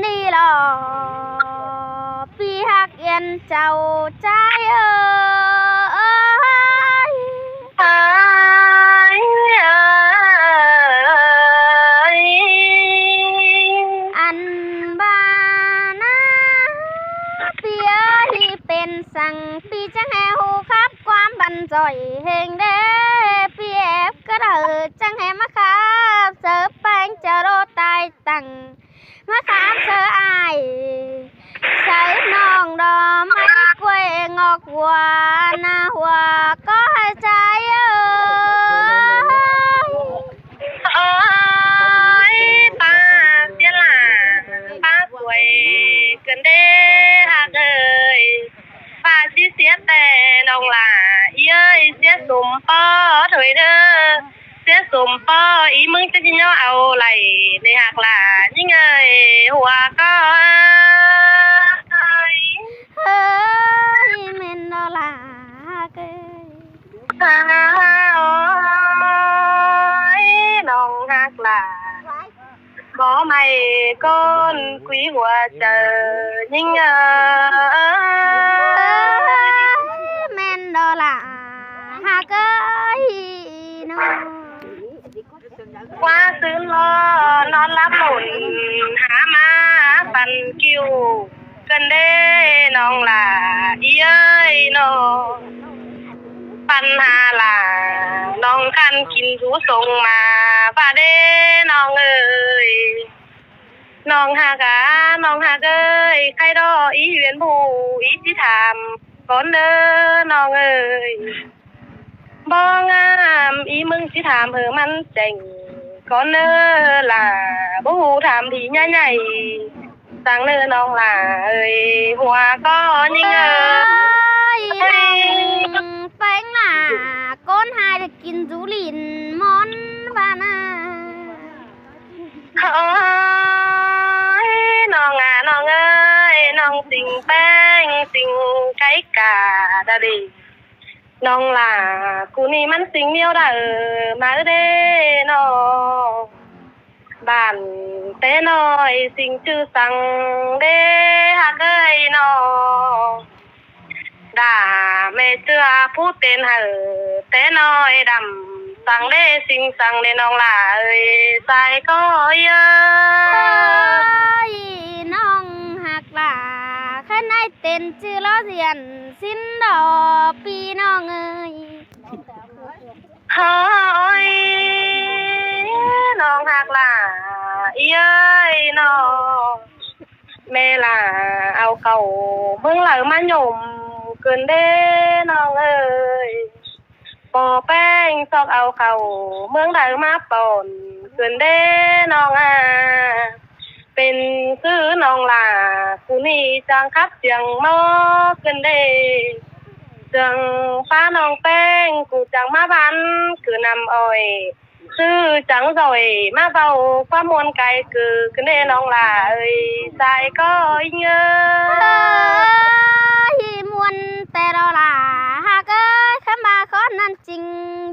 ນີ້ຫຼໍ່ ປີ້ຮັກອຽນເຈົ້າ ຈາຍເອີຍ ອັນບານາ ປີ້ເອີຍ ເປັນສັງ ປີ້ຈັ່ງໃຫ້ຮູ້ຄັບຄວາມບັນຈ່ອຍເຮງເດ ປີ້ແອບກະເດີ ຈັ່ງໃຫ້ມາຄັບເສີບແປງຈະໂລຕາຍຕັ້ງ ມາຖາມເຊີອ້າຍ ໃສ່ນ້ອງດອກໄມ້ກ້ວຍງອກຫົວ ໜ້າຫົວກໍໃຫ້ໃຈເອີຍ ໂອ້ຍ ປ້າເສຍຫຼ້າ ປ້າສວຍເກີນເດ້ຮັກເອີຍ ປ້າຊິເສຍແຕ່ນ້ອງຫຼ້າ ອີເອີຍ ເສຍສົມປໍໂດຍເດີ. ເສຍສົມປໍ ອີມຶງຈັ່ງຊິຍໍເອົາໄຫຼ ໃນຮັກຫຼ້າຍິງເອີຍ ຫົວກໍເອີຍ ເຮີ້ຍ ແມ່ນດອກຫຼ້າຮັກເອີຍ ໂອ້ຍ ນ້ອງຮັກຫຼ້າ ບໍ່ໄໝ້ກົ້ນກຸຍຫົວໃຈຍິງເອີຍ ແມ່ນດອກຫຼ້າຮັກເອີຍ ນ້ອງ ກວ່າຊືນລໍນອນຫຼັບຫຼົນ ຫາມາຝັນກິ້ວ ເກີນເດ້ນ້ອງຫຼ້າ ອີເອີຍນ້ອງ ປັນຫາຫຼ້າ ນ້ອງຄັນກິນຢູ່ສົ່ງມາ ວ່າເດ້ນ້ອງເອີຍ ນ້ອງຮັກອາ ນ້ອງຮັກເອີຍ ໃຄດອກ ອີວຽນຜູ້ ອີຊິຖາມກ່ອນເດີນ້ອງເອີຍ ບໍ່ງາມ ອີມຶງຊິຖາມເຮີມັນແຈ້ງກ່ອນເດີຫຼ້າ ບໍ່ຮູ້ຖາມທີ່ໃຫຍ່ໆ ສັງເດີນ້ອງຫຼ້າເອີຍ ຫົວກໍຍິງເອີຍ ເອີຍ ນ້ອງແປ້ງຫຼ້າ ກ້ນຫາຍໄດ້ກິນຈຸລິນມອນວ່ານາ ໂອ້ຍ ນ້ອງອາ ນ້ອງເອີຍ ນ້ອງສິງແປ້ງ ສິງໄກກາດາເດ ນ້ອງຫຼ້າ ກູນີ້ມັນສິງແນວໃດ ມາເອີເດ້ນ້ອງ ບ້ານແຕ່ນ້ອຍ ສິງຊື່ສັງເດ້ ຮັກເອີຍນ້ອງ ດາແມ່ເຈື່ອຜູ້ເຕັນໃຫ້ ແຕ່ນ້ອຍດຳສັງເດ້ ສິງສັງເດ້ນ້ອງຫຼ້າເອີຍ ສາຍກໍເອີຍ ນ້ອງຮັກຫຼ້າ ຄັນໄດ້ເຕັນຊື່ລໍສຽນສິນດອກ ພີ່ນ້ອງເອີຍ. ໂອ້ຍ ນ້ອງຮັກຫຼ້າ ອີເອີຍນ້ອງ ແມ່ຫຼ້າເອົາເຂົ້າເມືອງເລີມາຍົມ ເກີນເດ້ນ້ອງເອີຍ ປໍແປ້ງຊອກເອົາເຂົ້າເມືອງເລີມາປ້ອນ ເກີນເດ້ນ້ອງອາ ເປັນຄືນ້ອງຫຼ້າ ກູນີ້ຈັ່ງຂັດສຽງໝໍ ເກີນເດ້ ເຊື່ອງຟ້ານ້ອງແປ້ງ ກູຈັ່ງມາຫວານຄືນ້ຳອ້ອຍ ຄືຈັ່ງສອຍມາເວົ້າຄວາມມ່ວນກາຍເກີ ຄືເດ້ນ້ອງຫຼ້າເອີຍ ສາຍກໍອີເອີຍ ເອີຍ ມ່ວນແຕ່ດອກຫຼ້າຮັກເອີຍ ຄຳວ່າຄົນນັ້ນຈິງ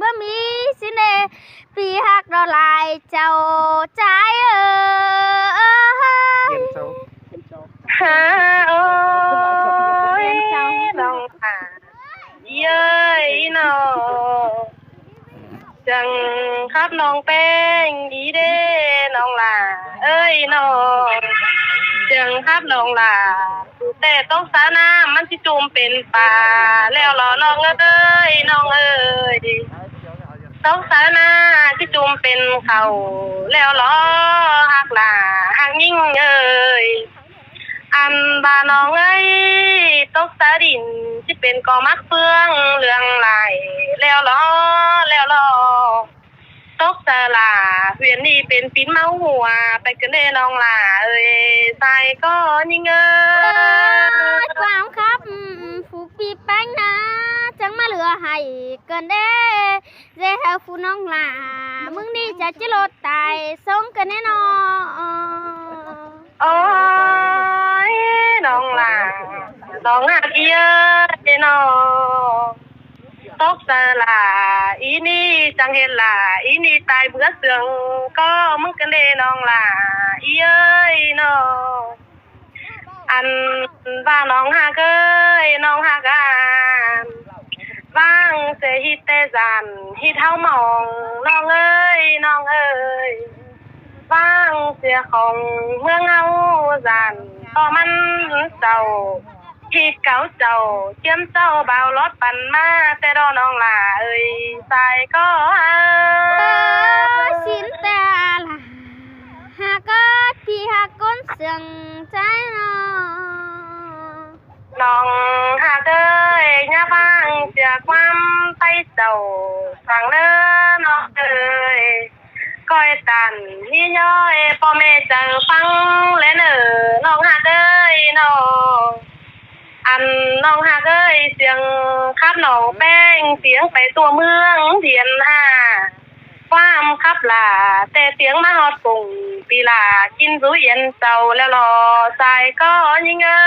ບໍ່ມີສິນເດ ປີ້ຮັກດອກຫຼ້າເຈົ້າຈາຍເອີຍ ຮາ ໂອ້ຍ ນ້ອງຫຼ້າ ເອີຍນ້ອງ ຈັ່ງຮັບນ້ອງແປ້ງດີເດ້ນ້ອງຫຼ້າເອີຍນ້ອງ ຈັ່ງຮັບນ້ອງຫຼ້າ ແຕ່ຕົກສານ້ຳມັນຊິຈຸ່ມເປັນປາແລ້ວຫຼໍ້ນ້ອງເອີຍ ນ້ອງເອີຍ ຕົກສານ້ຳຊິຈຸ່ມເປັນເຂົ້າແລ້ວຫຼໍ້ ຮັກຫຼ້າຮັກຍິງເອີຍ. ອັນວ່ານ້ອງເອີຍ ຕົກສາດິນຊິເປັນກໍໝາກເຟືອງເຫຼືອງຫຼາຍແລ້ວຫຼໍ້ ແລ້ວຫຼໍ້ ຕົກສາຫຼ້າ ວຽນນີ້ເປັນປິ່ນເມົາຫົວໄປກັນເດ້ນ້ອງຫຼ້າເອີຍ ສາຍກໍຍິງເອີຍ ເອີຍ ຄວາມຄັບ ຜູ້ປີແປ້ງນາ ຈັ່ງມາເຫຼືອໃຫ້ກັນເດ້ ເດເຮົາຜູ້ນ້ອງຫຼ້າ ມື້ນີ້ຈະຈິໂລດຕາຍ ສົ່ງກັນແນ່ນອນ. ໂອ້ຍ ນ້ອງຫຼ້າ ນ້ອງຮັກເອີຍນ້ອງ ຕົກສາຫຼ້າ ອີນີ້ຈັ່ງເຮັດຫຼ້າ ອີນີ້ຕາຍເບືອເຊື່ອງ ກໍມຶງກັນເດ້ນ້ອງຫຼ້າ ອີເອີຍນ້ອງ. ອັນວ່ານ້ອງຮັກເອີຍ ນ້ອງຮັກອັນ ຫວ່າງເສຍຮີດແຕ່ສານ ຮີດເຮົາມອງ ນ້ອງເອີຍ ນ້ອງເອີຍ ຫວ່າງເສຍຂອງເມືອງເຮົາສານ ກໍມັນເສົ້າ ຮີດເກົ່າເຈົ້າ ຈຽມເຈົ້າບ່າວຫຼອດປັນມາ ແຕ່ດອກນ້ອງຫຼ້າເອີຍ ສາຍກໍ ເອີຍ ຊິນແຕ່ຫຼ້າ ຫາກກໍພີ່ຮັກຄົນເຊື່ອງໃຈນ້ອງ ນ້ອງຮັກເອີຍ ຢ່າຫວ່າງເສຍຄວາມໄປເຈົ້າຟັງເດີນ້ອງເອີຍ ກ້ອຍຕັນມີຍ້ອຍພໍ່ແມ່ເຈົ້າຟັງແລເນີ ນ້ອງຮັກເອີຍນ້ອງ ອັນນ້ອງຮັກເອີຍ ສຽງຂັບນ້ອງແປ້ງ ສຽງໄປທົ່ວເມືອງດຽນຫ້າ ຄວາມຂັບຫຼ້າ ແຕ່ສຽງມາຮອດກົງ ປີຫຼ້າກິນຊູເຢັນເຊົາແລ້ວລໍ ສາຍກໍຍິງເອີ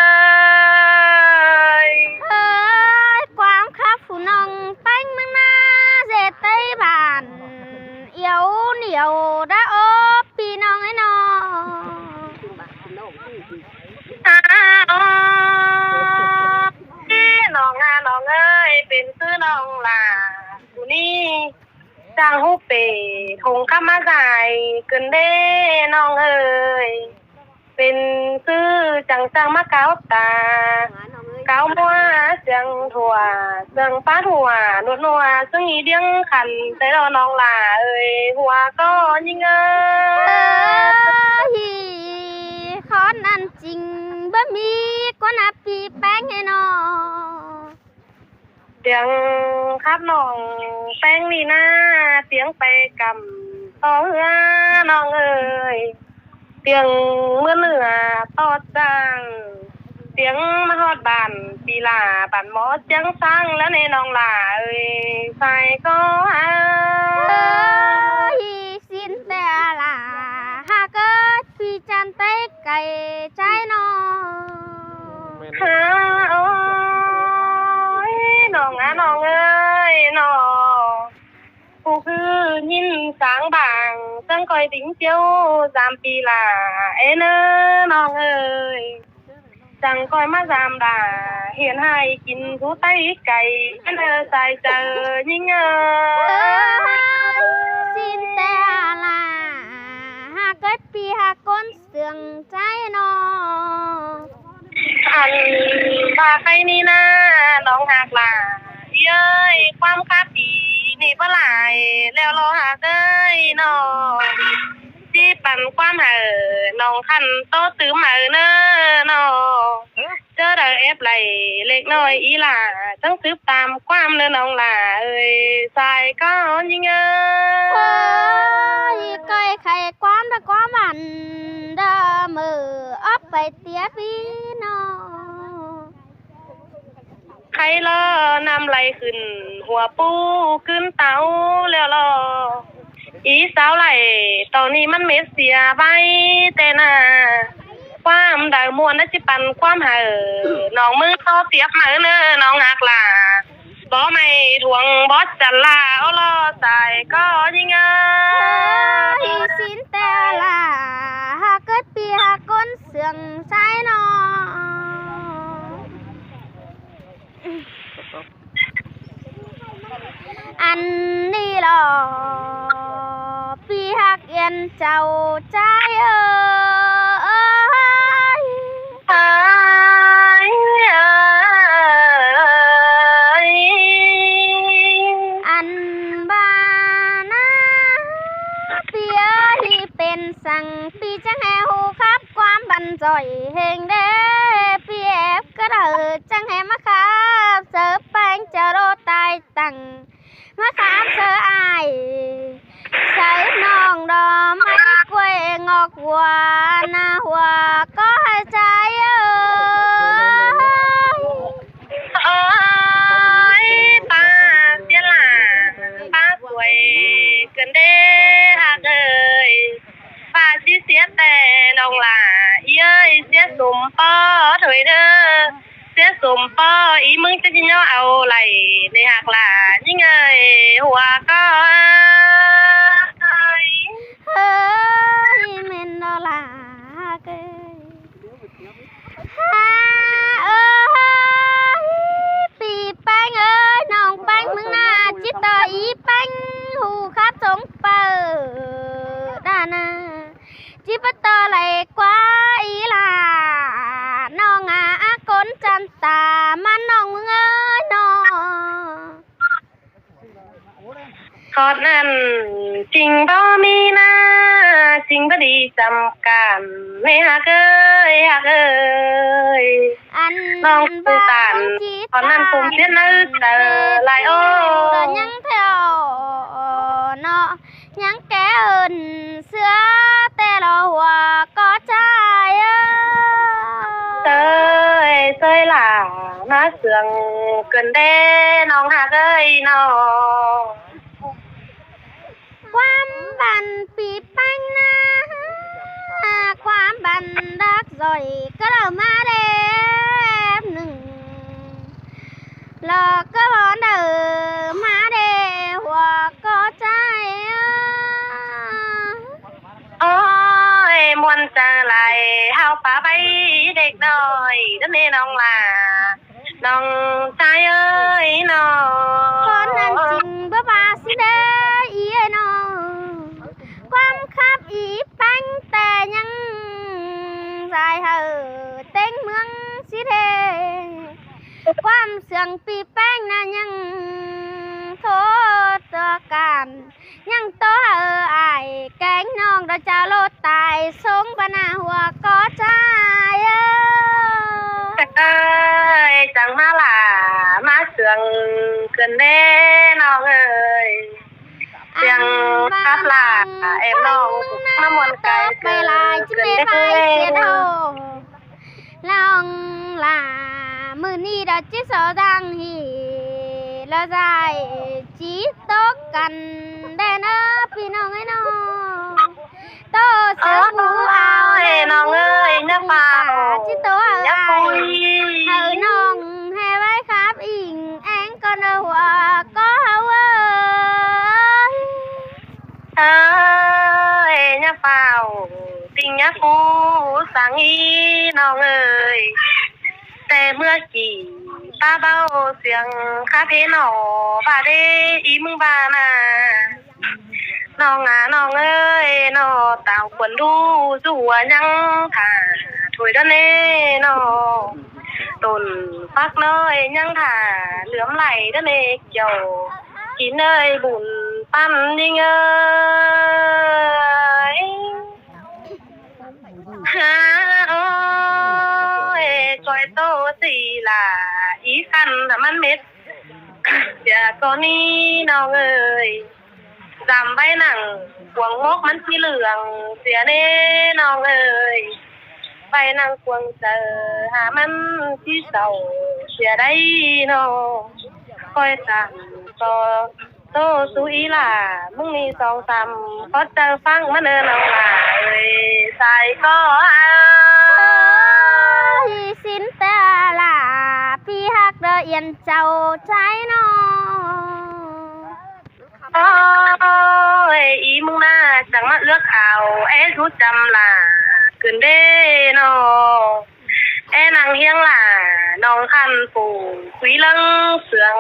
ຍ ເອີຍ ຄວາມຂັບຜູ້ນ້ອງແປ້ງເມືອງນາເສໄຕບ້ານ ອຽວໜຽວດາໂອ ພີ່ນ້ອງເອີຍນ້ອງ ອາ ອອ ນ້ອງອາ ນ້ອງເອີຍ ເປັນຄືນ້ອງຫຼ້າຜູ້ນີ້ ຊ່າງຮູບເປ ຖົງຄຳມາສາຍເກີນເດ້ນ້ອງເອີຍ ເປັນຄືຈັ່ງຊ່າງມາກາວຕາ ກາວມົວສຽງທົ່ວ ເຄື່ອງປາດຫົວ ນວດນົວ ເຄື່ອງອີດຽງຂັນ ໃສ່ດອກນ້ອງຫຼ້າເອີຍ ຫົວກໍຍິງເອີຍ ເອີຍ ຄອນອັນຈິງ ບໍ່ມີກວ່າໜ້າປີແປ້ງໃຫ້ນ້ອງ ສຽງຂັບນ້ອງແປ້ງນີ້ນາ ສຽງໄປກຳຕໍ່ເຮືອນ້ອງເອີຍ ສຽງເມືອເໜືອຕອດສ້າງ ສຽງມາຮອດບ້ານປີຫຼ້າ ບ້ານໝໍສຽງຊ້າງແລ້ວເນນ້ອງຫຼ້າເອີຍ ສາຍກໍ ເອີຍ ຊິນແຕ່ຫຼ້າ ຫາກເກີດ ພີ່ຈັນໄຕໄກໃຈນ້ອງ ເຮີ ໂອຍ ນ້ອງອາ ນ້ອງເອີຍ ນ້ອງ ຜູ້ຄືຍິນສາງບາງ ເຊິ່ງຂ້ອຍຕິງຈຽວສາມປີຫຼ້າ ເອີ ເນີ ນ້ອງເອີຍ ຈັ່ງຂ້ອຍມາສາມຫຼ້າ ເຮັດໃຫ້ກິນຜູ້ໄຕໄກ ເນີ ສາຍເຈີຍິງເອີຍ ເອີຍ ຊິນແຕ່ຫຼ້າ ຫາກເກີດ ພີ່ຫາກົນ ເຊື່ອງໃຈນ້ອງ ອັນວ່າໄຄນີ້ນາ ນ້ອງຮັກຫຼ້າ ເອີຍ ຄວາມຄາດດີນີ້ບໍ່ຫຼາຍ ແລ້ວລໍຮັກເອີຍນ້ອງ ຊິປັນຄວາມໃຫ້ນ້ອງຄັນໂຕຕື່ມໃໝ່ເນີນ້ອງ ເຈີໄດ້ແອບໄລ່ເລັກນ້ອຍອີ່ຫຼ້າ ຈັ່ງສືບຕາມຄວາມເດີນ້ອງຫຼ້າເອີຍ ສາຍກໍຍິງເອີຍ ເອີຍ ກ້ອຍໄຂຄວາມດະຄວາມອັນ ດາເມີອອກໄປເຕຍພີ່ນ້ອງ ໄຄລໍນ້ຳໄຫຼຂຶ້ນ ຫົວປູຂຶ້ນເຕົາແລ້ວລໍ ອີສາວໄຫຼ ຕອນນີ້ມັນເມັດເສຍໄວແຕ່ໜ້າ ຄວາມດາມ່ວນນະຊິປັນຄວາມໃຫ້ ນ້ອງມືຕໍ່ຕຽບໃໝ່ເນີນ້ອງຮັກຫຼ້າ ບໍ່ໄໝ້ທວງບໍ່ຈັນລາ ໂອລໍສາຍກໍຍິງເອີຍ ຊິນແຕ່ລາ ຫາກເກີດ ພີ່ຫາກົນ ເຊື່ອງໃຈນ້ອງ ອັນນີ້ຫຼໍ່ ພີ່ຮັກອຽນເຈົ້າໃຈເອີຍ ເອີຍ ເອີຍ ອັນບານາ ພີ່ເອີຍ ເປັນສັງ ພີ່ຈັ່ງໃຫ້ຮູ້ຄັບ ຄວາມບັນຈອຍເຮງເດ ພີ່ແອບກະເດີ ຈັ່ງໃຫ້ມາຄັບ ເສີບແປງຈະໂລຕາຍຕັ້ງ ມາຄັບເສີອາຍ ໃສ່ນ້ອງດອກໄມ້ກ້ວຍງອກຫົວ ໜ້າຫົວກໍໃຫ້ໃຈເອີຍ ໂອ້ຍ ປ້າເສຍຫຼາ ປ້າສວຍເກີນເດ້ຮັກເອີຍ ປ້າຊິເສຍແຕ່ນ້ອງຫຼ້າ ອີເອີຍ ເສຍສົມປໍໂດຍເດີ ເສຍສົມປໍ ອີມຶງຈະຊິຍໍເອົາໄຫຼ ໃນຮັກຫຼ້າຍິງເອີຍ ຫົວກໍເອີຍ ເຮີຍ ແມ່ນດອກຫຼ້າເອີຍ ເອີຍ ປີແປ້ງເອີຍ ນ້ອງແປ້ງມຶງນາ ຈິດຕໍ່ອີແປ້ງ ຮູ້ຄັບສົງເປີດານາ ຈິດບໍ່ຕໍ່ໄຫຼກວ່າອີຫຼ້າ ນ້ອງອາ ອາກົນຈັນຕາ ມັນນ້ອງມຶງເອີຍນ້ອງ. ຮອດນັ້ນຈິງບໍ່ມີນາ ຈິງບໍ່ດີຈຳກັນ ແມ່ຮັກເອີຍ ຮັກເອີຍ ອັນນ້ອງສົງສານ ຕອນນັ້ນສົມເສຍໃນໃຈຫຼາຍ ໂອ້ ຍັງແຖວເນາະ ຍັງແກ່ເອີ້ນເສືອແຕ່ລໍຫົວກໍຈາຍເອີຍ ເອີຍ ເຊີຍຫຼ້າ ມາເຊື່ອງເກີນເດ້ ນ້ອງຮັກເອີຍນ້ອງ. ຄວາມບັນປີແປ້ງນາ ຄວາມບັນດັກສອຍ ກໍເດີມາແດ່ໜຶ່ງ ລໍກໍວອນເດີມາແດ່ຫົວກໍໃຈ ໂອ້ຍ ມ່ວນໃຈຫຼາຍ ເຮົາປາໄປເດັກນ້ອຍ ເດີແມ່ນ້ອງຫຼ້າ ນ້ອງຊາຍເອີຍນ້ອງ ຄົນນັ້ນຈິງບໍ່ວ່າຊິເດ້ອີເອີຍນ້ອງ ຄວາມຄັບອີແປ້ງແຕ່ຍັງ ສາຍເຮີເຕັງເມືອງຊິເດ້ ຄວາມເຊື່ອງປີແປ້ງນະຍັງໂທດຕໍ່ກັນ ຍັງໂຕເຮີອ້າຍແກ້ງນ້ອງ ດອກຈາໂລດຕາຍ ສົງບັນນາຫົວກໍຈາຍເອີຍ ເອີຍ ຈັ່ງມາຫຼ້າ ມາເຊື່ອງເກີນເດ້ນ້ອງເອີຍ ສຽງຄັບຫຼ້າ ແອບນ້ອງ ມາມ່ວນໄກເກີນເດ້ ນ້ອງຫຼ້າ ມື້ນີ້ດາຈິດສອດດັງຮີ ລະໄດ້ຈິດຕົກກັນແດ່ເນີ ພີ່ນ້ອງເອີຍນ້ອງ ໂຕເສືອໝູເອົາ ນ້ອງເອີຍ ຢ່າຟ້າວ ຈິດໂຕເອົາ ຢ່າປຸຍ ເອົານ້ອງແຫ່ໄວ້ຄັບອີງ ແອງກ່ອນເດີຫົວກໍເຮົາເອີຍ. ເອີຍ ຢ່າຟ້າວຕິງ ຢ່າຄູສັງອີ ນ້ອງເອີຍ ແຕ່ເມື່ອກີ້ປ້າເບົາສຽງຄາເພໜໍ ວ່າເດ ອີມຶງວ່ານາ ນ້ອງອາ ນ້ອງເອີຍ ໜໍ ຕາວຄວນດູ ສູ່ຫົວຍັງຖ້າຖ້ວຍດອນເນ ນ້ອງ ຕົ້ນຝັກນ້ອຍຍັງຖ້າເຫຼືອມໄຫຼດອນເນ ກ່ຽວ ກິນເອີຍ ບຸນປັນຍິງເອີຍ ຫາ ໂອ້ຍ ກອຍໂຕສີຫຼ້າ ອີຄັນຖ້າມັນເມັດ ເສຍກໍນີ້ ນ້ອງເອີຍ ຈຳໄວ້ນັ່ງກວງມົກມັນຊິເຫຼືອງເສຍເນ ນ້ອງເອີຍ ໄວ້ນັ່ງກວງເຈີ ຫາມັນຊິເສົ້າເສຍໄດ໋ນ້ອງ ຂ້ອຍຕາມຕໍ່ ໂຕສູ່ອີຫຼ້າ ມຶງມີສອງສາມ ຂໍເຈົ້າຟັງມາເນີນ້ອງຫຼ້າເອີຍ ສາຍກໍຫາ ເອີຍ ສິນແຕ່ຫຼ້າ ພີ່ຮັກເດີ ອຽນເຈົ້າໃຈນ້ອງ ໂອ້ຍ ອີມຶງນາ ຈັ່ງມາເລືອກເອົາ ແອຊູຈຳຫຼ້າ ຂຶ້ນເດ້ນ້ອງ ແອນັ່ງຮຽງຫຼ້າ ນ້ອງຄັນປູຄຸຍເລິງເຊື່ອງ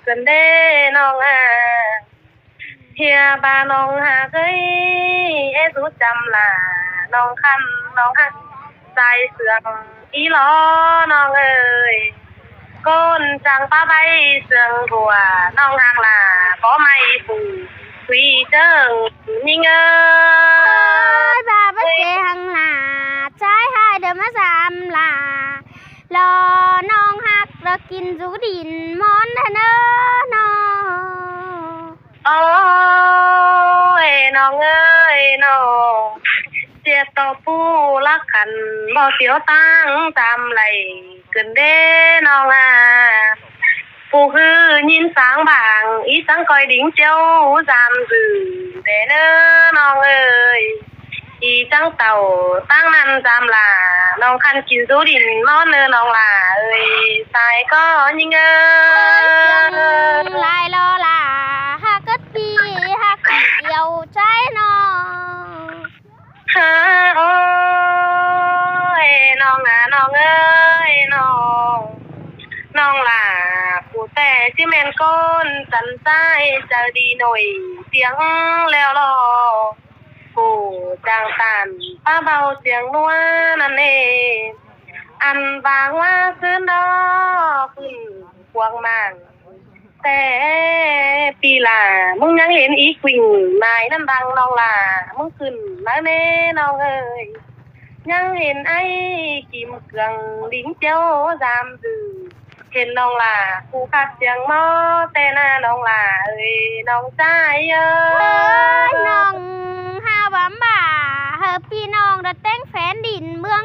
ເກີນເດ້ນ້ອງອາ ເຮຍບານ້ອງຮັກເອີຍ ເອຊູຈຳຫຼ້າ ນ້ອງຄັນນ້ອງຮັກ ສາຍເຊື່ອງອີຫຼໍນ້ອງເອີຍ ໂກນຈາງປາໃບເຊື່ອງທົ່ວ ນ້ອງຮັກຫຼ້າ ບໍ່ໄໝ້ປູ ຄຸຍເຈີງຍິງເອີຍ ເອີຍ ບາບເຈຫັງຫຼ້າ ຈາຍຫາຍເດີມາສາມຫຼ້າ ລໍນ້ອງຮັກ ລໍກິນຊູດິນມອນເດີນ້ອງ ໂອ້ຍ ນ້ອງເອີຍນ້ອງ ເສຍຕໍ່ຜູ້ລັກກັນ ບໍ່ສຽວຕາງຕາມໄຫຼ ຂຶ້ນເດ້ນ້ອງອາ ຜູ້ຄືຍິນສາງບາງ ອີສັງກອຍດິງຈຽວ ສາມຊື່ແດ່ເນີນ້ອງເອີຍ ອີຈັງເຕົ້າຕາງນັ້ນຕາມຫຼ້າ ນ້ອງຄັນກິນຊູດິນມອນເນີນ້ອງຫຼ້າເອີຍ ສາຍກໍຍິງເອີຍ ຫຼາຍລໍຫຼ້າ ຮັກກັດປີ ຮັກດຽວໃຈນ້ອງ ເຮີ ໂອ້ຍ ນ້ອງອາ ນ້ອງ ເອີຍນ້ອງ, ນ້ອງຫຼ້າຜູ້ແຕ່ຊິແມ່ນຄົນສັນຊາຍ ໃຈດີໜ້ອຍສຽງແລ້ວຫຼໍ່ ຜູ້ຈາງຕານປາເບົາສຽງນົວນັ້ນເອ. ອັນວ່າຫົວຄືນດອກຂຶ້ນພວງມາງ ແຕ່ປີຫຼ້າ ມຶງຍັງເຫັນອີກວິ່ງນາຍນັ້ນບັງນ້ອງຫຼ້າ ມຶງຂຶ້ນມາແນ່ນ້ອງເອີຍ. ຍັງເຫັນໄອ້ກິມເຄື່ອງລິງຈຽວສາມຊື່ ເຫັນນ້ອງຫຼ້າຜູ້ຄັດສຽງໝໍແຕ່ໜ້ານ້ອງຫຼ້າເອີຍ ນ້ອງຊາຍເອີຍ. ເອີຍ ນ້ອງຫາວາມບາ ເຮີພີ່ນ້ອງດະແຕ່ງແຟນດິນເມືອງ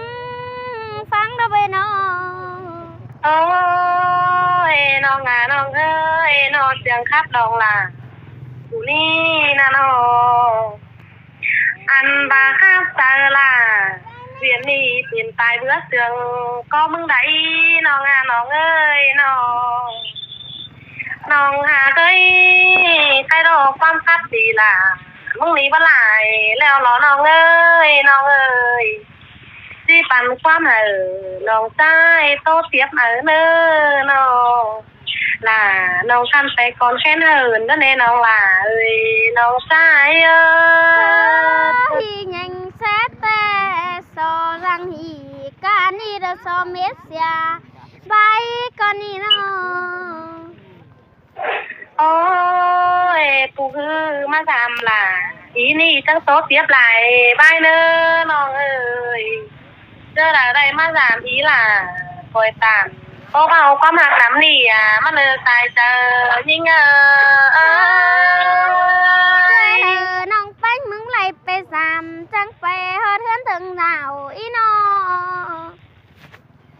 ຟັງດອກເວີຍນ້ອງ. ໂອ້ຍ ນ້ອງອານ້ອງເອີຍ ນ້ອງສຽງຄັດນ້ອງຫຼ້າ ຜູ້ນີ້ນະນ້ອງ ອັນວ່າຮັກສາວຫຼ້າ ວຽນນີ້ເປັນຕາຍເບືອເຊື່ອງ ກໍມຶງໃດນ້ອງອານ້ອງເອີຍນ້ອງ. ນ້ອງຫາເອີຍ ໃຜດອກຄວາມຄັດດີຫຼ້າ ມຶງນີ້ບໍ່ຫຼາຍແລ້ວຫຼໍ້ນ້ອງເອີຍ ນ້ອງເອີຍ. ຊິປັນຄວາມໃຫ້ນ້ອງຊາຍໂຕປຽບເອົາເນີນ້ອງຫຼ້າ ນ້ອງຄັນໄປກ່ອນແຄ້ນເຫີນເດີແນ່ນ້ອງຫຼ້າເອີຍ ນ້ອງຊາຍເອີຍ. ເຮີຍ ໃຫຍ່ແຊແຕ່ຊໍລັງຮີການີດາຊໍເມດເສຍ ໄປກ່ອນນີ້ນ້ອງ. ໂອ້ຍ ຜູ້ຮືມາສາມຫຼ້າ ອີນີ້ຈັ່ງໂຕປຽບຫຼາຍ ບາຍເນີນ້ອງເອີຍ. ເຈີລາໄດ້ມາສາມອີຫຼ້າ ຄອຍຕາມ ບໍ່ເວົ້າຄວາມຮັກນຳນີ້ອາ ມາເລີຕາຍເຈີຍິງເອີຍ. ເອີ ນ້ອງແປ້ງ ມຶງໄລ່ໄປສາມ ຈັ່ງໄປຮອດເຮືອນເຖິງເຊົ້າອີນ້ອງ.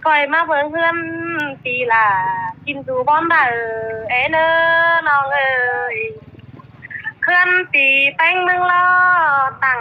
ຂ້ອຍມາເບິ່ງເຮືອນປີຫຼ້າ ກິນຢູ່ບ່ອນໃດແອເນີນ້ອງເອີຍ. ເຮືອນປີແປ້ງມຶງລໍຕັ້ງ